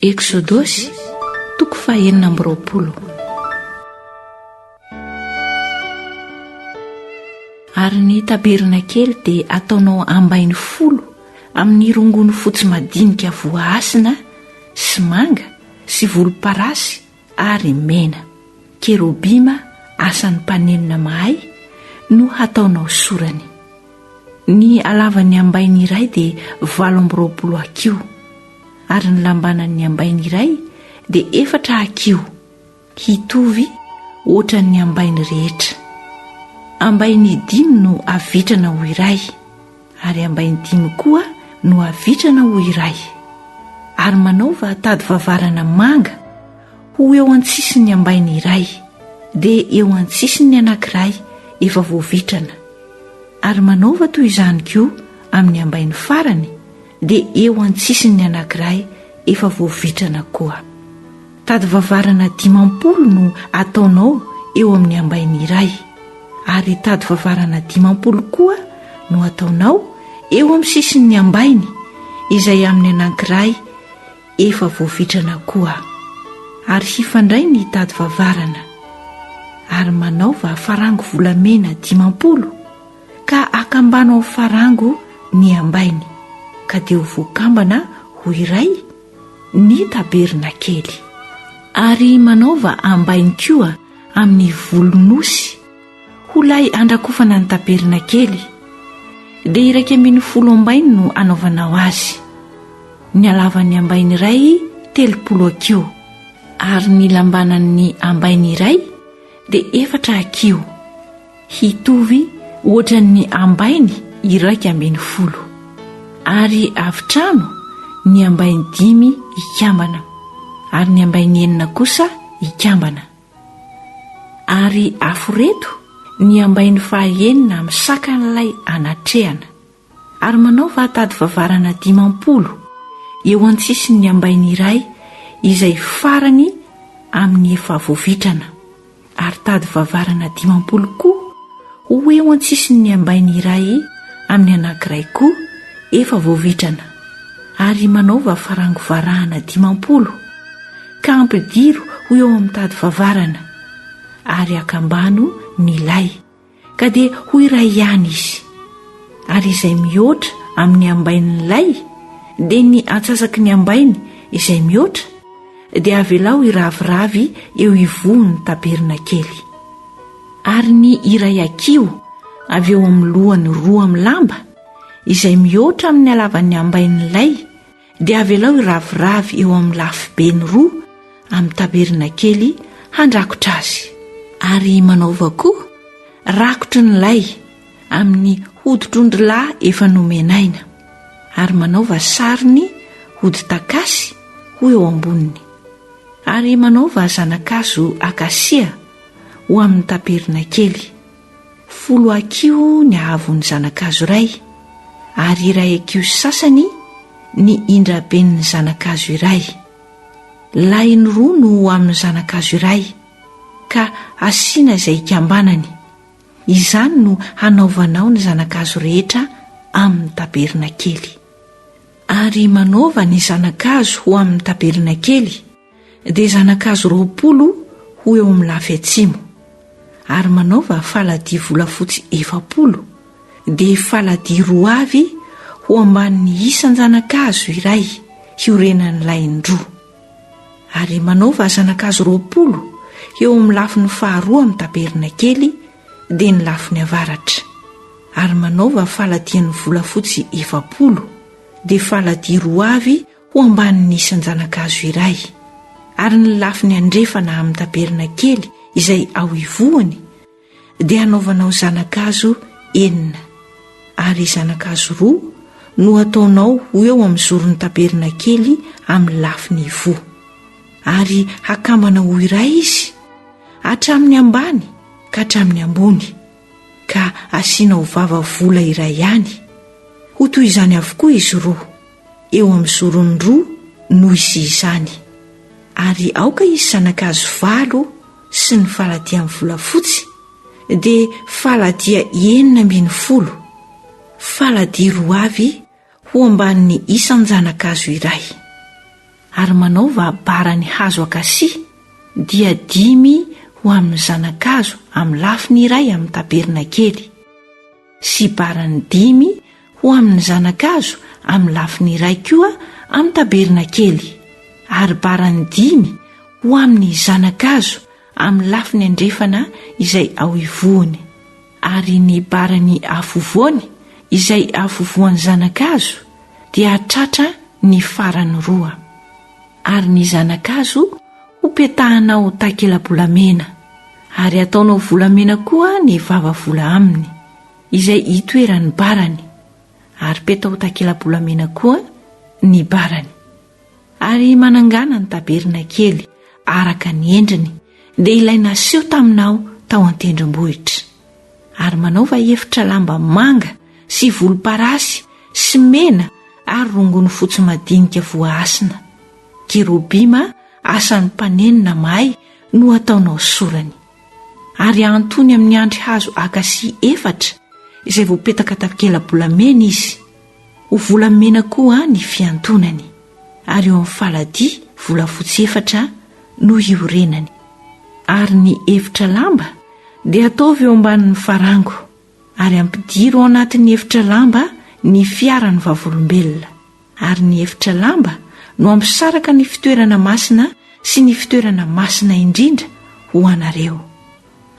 Eksodosy, toko fahenina amby 20. Ary ny tabernakely dia ataonao ambainy folo amin'ny rongony fotsy madinika voahasina sy manga sy volomparasy ary mena. Kerobima asan'ny mpanenona mahay no hataonao sorany. Ny halavan'ny ambainy iray dia 28 hakiho, ary ny lambanan'ny ambainy iray dia efatra hakiho, hitovy hoatran'ny ambainy rehetra. Ambainy dimy no havitrana ho iray, ary ambainy dimy koa no havitrana ho iray. Ary manaova tady vavarana manga ho eo an-tsisin'ny ambainy iray, dia eo an-tsisin'ny anankiray efa voavitrana. Ary manaova toy izany koa amin'ny ambainy farany, dia eo an-tsisin'ny anankiray efa voavitrana koa. Tady vavarana 50 no ataonao eo amin'ny ambainy iray, ary tady vavarana 50 koa no ataonao eo amin'ny sisin'ny ambainy izay amin'ny anankiray efa voavitrana koa. Ary hifandray ny tady vavarana. Ary manaova farango volamena 50 ka akambano amin'ny farango ny ambainy, ka dia ho voakambana ho iray ny tabernakely. Ary manaova ambainy koa amin'ny volon'osy ho lay andrakofana ny tabernakely, dia 11 ambainy no anaovanao azy. Ny halavan'ny ambainy iray 30 hakiho, ary ny lambanan'ny ambainy iray dia efatra hakiho. Hitovy hoatran'ny ambainy 11. Ary avitrano ny ambainy dimy hikambana, ary ny ambainy enina kosa hikambana. Ary aforeto ny ambainy fahaenina amin'ny sakan'ilay anatrehana. Ary manaova tady vavarana 50 eo an-tsisin'ny ambainy iray izay farany amin'ny efa voavitrana, ary tady vavarana 50 koa ho eo an-tsisin'ny ambainy iray amin'ny anankiray koa efa voavitrana. Ary manaova farango varahana 50, ka ampidiro ho eo amin'ny tady vavarana, ary akambano ny lay. Ka dia ho iray ihany izy. Ary izay mihoatra amin'ny ambain'ny lay, dia ny antsasaky ny ambainy izay mihoatra, dia avelao hiraviravy eo ivohon'ny tabernakely. Ary ny iray hakiho avy eo amin'ny lohany roa amin'ny lamba, izay mihoatra amin'ny halavan'ny ambain'ny lay, dia avelao hiraviravy eo amin'ny lafibeny roa amin'ny tabernakely handrakotra azy. Ary manaova koa rakotry ny lay amin'ny hoditr'ondrilahy efa nomenaina, ary manaova sariny hodi-takasy ho eo amboniny. Ary manaova zana-kazo akasia ho amin'ny tabernakely. Folo hakiho ny haavon'ny zana-kazo iray, ary iray hakiho sy sasany ny indraben'ny zana-kazo iray. Lahiny roa no ho amin'ny zana-kazo iray, ka asiana izay ikambanany. Izany no hanaovanao ny zana-kazo rehetra amin'ny tabernakely. Ary manaova ny zana-kazo ho amin'ny tabernakely, dia zana-kazo 20 ho eo amin'ny lafy atsimo. Ary manaova faladia volafotsy 40, dia faladia roa avy ho ambanin'ny isan-janakazo iray hiorenan'ny lahiny roa. Ary manaova zanakazo 20 eo amin'ny lafiny faharoa amin'ny tabernakely, dia ny lafiny avaratra. Ary manaova faladian'ny volafotsy 40, dia faladia roa avy ho ambanin'ny isan-janakazo iray. Ary ny lafiny andrefana amin'ny tabernakely izay ao ivohony, dia hanaovanao zana-kazo enina, ary zana-kazo roa no hataonao ho eo amin'ny zoron'ny tabernakely amin'ny lafiny ivoho. Ary hakambana ho iray izy, hatramin'ny ambany ka hatramin'ny ambony, ka asianao vava vola iray ihany. Ho toy izany avokoa izy roa. Eo amin'ny zorony roa no hisihy izany. Ary aoka hisy zana-kazo valo sy ny faladian'ny volafotsy, dia faladia 16, faladia roa avy ho ambanin'ny isan-janakazo iray. Ary manaova barany hazo akasia, dia dimy ho amin'ny zana-kazo amin'ny lafiny iray amin'ny tabernakely, sy barany dimy ho amin'ny zana-kazo amin'ny lafiny iray koa amin'ny tabernakely, ary barany dimy ho amin'ny zana-kazo amin'ny lafiny andrefana izay ao ivohony, ary ny barany afovoany izay afovoan'ny zana-kazo dia hatratra ny farany roa. Ary ny zana-kazo hopetahanao takela-bolamena, ary hataonao volamena koa ny vava-vola aminy, izay hitoeran'ny barany, ary petao takela-bolamena koa ny barany. Ary manangàna ny tabernakely araka ny endriny, dia ilay naseho taminao tao an-tendrombohitra. Ary manaova efitra lamba manga sy volomparasy sy mena ary rongony fotsy madinika voahasina. Kerobima asan'ny mpanenona mahay no hataonao sorany. Ary ahantony amin'ny andry hazo akasia efatra izay voapetaka takela-bolamena izy. Ho volamena koa ny fiantonany, ary eo amin'ny faladia volafotsy efatra no hiorenany. Ary ny efitra lamba dia ataovy eo ambanin'ny farango, ary ampidiro ao anatin'ny efitra lamba ny fiaran'ny vavolombelona. Ary ny efitra lamba no hampisaraka ny fitoerana masina sy ny fitoerana masina indrindra ho anareo.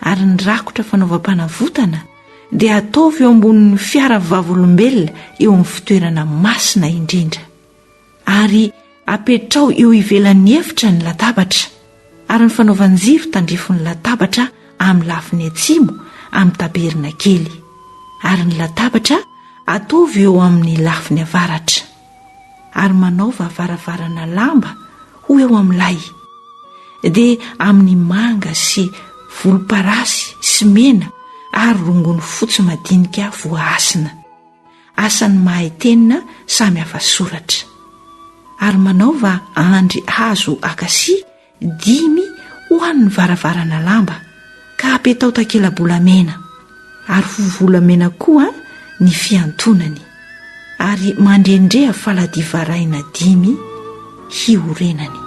Ary ny rakotra fanaovam-panavotana dia ataovy eo ambonin'ny fiara vavolombelona eo amin'ny fitoerana masina indrindra. Ary apetraho eo ivelan'ny efitra ny latabatra, ary ny fanaovan-jiro tandrifin'ny latabatra amin'ny lafiny atsimo amin'ny tabernakely, ary ny latabatra ataovy eo amin'ny lafiny avaratra. Ary manaova varavarana lamba ho eo amin'ny lay, dia amin'ny manga sy volomparasy sy mena ary rongony fotsy madinika voahasina. Asan'ny mahay tenona samy hafa soratra. Ary manaova andry hazo akasia dimy ho an'ny varavarana lamba, ka apetao takela-bolamena, ary ho volamena koa ny fiantonany, ary mandrendreha faladia varahina dimy hiorenany.